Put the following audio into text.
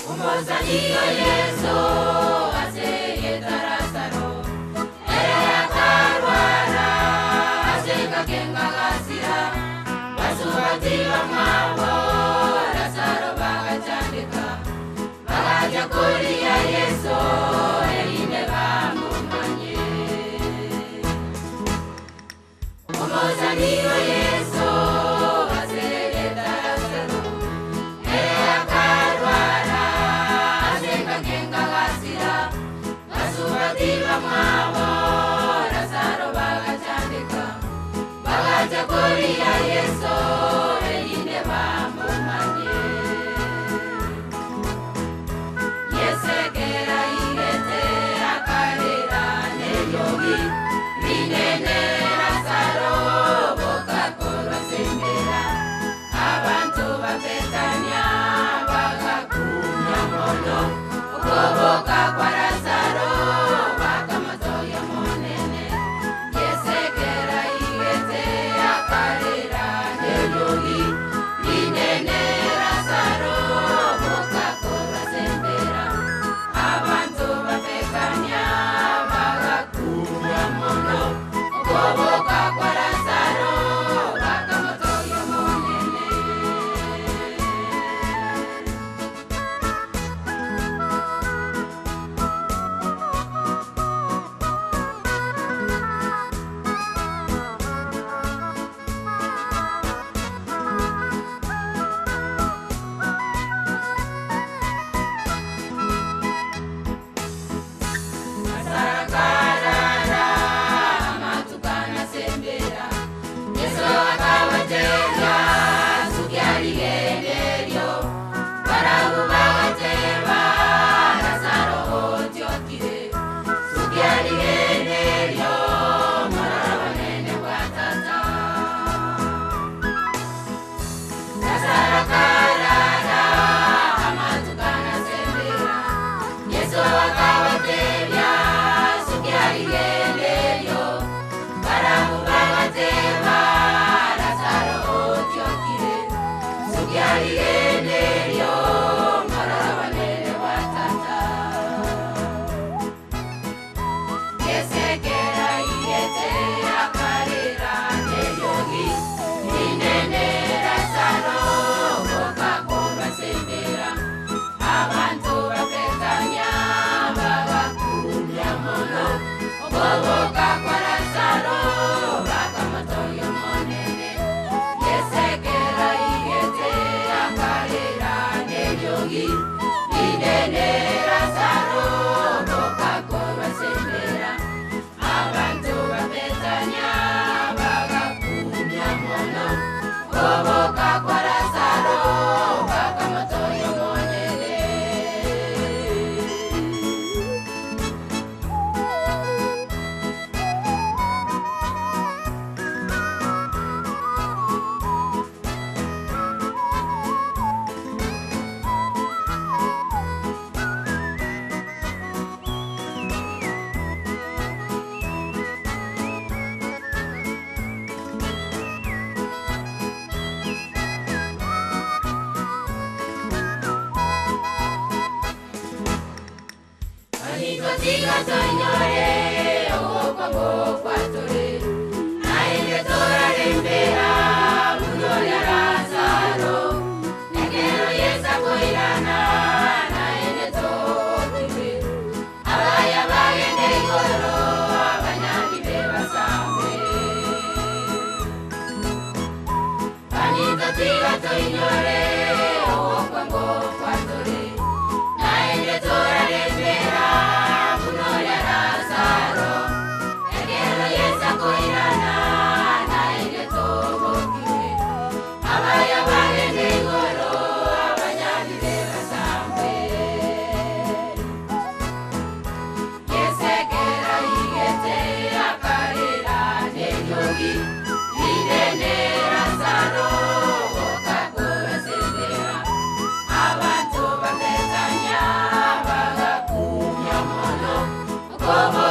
Omosani o Yeso ase erieta Lazaro, ere akarwara ase engaki agasira. Basubati bamwabo Lazaro bagachandeka, bagacha koria Yeso erinde bamomanye. Omosani o Yeso ase erieta Lazaro, ere akarwara ase engaki agasira. Basubati bamwabo Lazaro bagachandeka, bagacha koria Yeso erinde bamomanye. Yesekera igete akarera neriogi rinene, Lazaro bokakorwa sembera. Abantu ba Betania bagakumya mono okoboka kwa Lazaro, bakamotogia Monene. Yesekera igete akarera neriogi rinene, Lazaro bokakorwa sembera. Abantu ba Betania bagakumya mono okoboka kwa Lazaro, bakamotogia Monene. Asarakarara amatukana sembera, Yesu akabatebya sukyaligenderyo. Barabu bagateba Lazaro otyokire, sukyaligenderyo morara banene bwa tata. Lazaro amatukana sembera, Yesu akabatebya sukyaligenderyo. Barabu bagateba Lazaro otyokire, sukyaligenderyo morara banene bwa tata. Yesekera igete akarera neryogi rinene, Lazaro bokakorwa sembera. Abantu ba Betania bagakumya mono okoboka kwa Lazaro, bakamotogia Monene. Yesekera igete akarera neryogi rinene, Lazaro bokakorwa sembera. Abantu ba Betania bagakumya mono okoboka kwa Lazaro, bakamotogia Monene. Anitotiga toinyore ogokwa kwatore, naende torarembera muno lya Lazaro. Ekero Yesu akoirana naende tokiwe, abaya bagende igoro, abanyabibe basambe. Anitotiga toinyore ogokwa kwatore, naende torarembera. Kobo.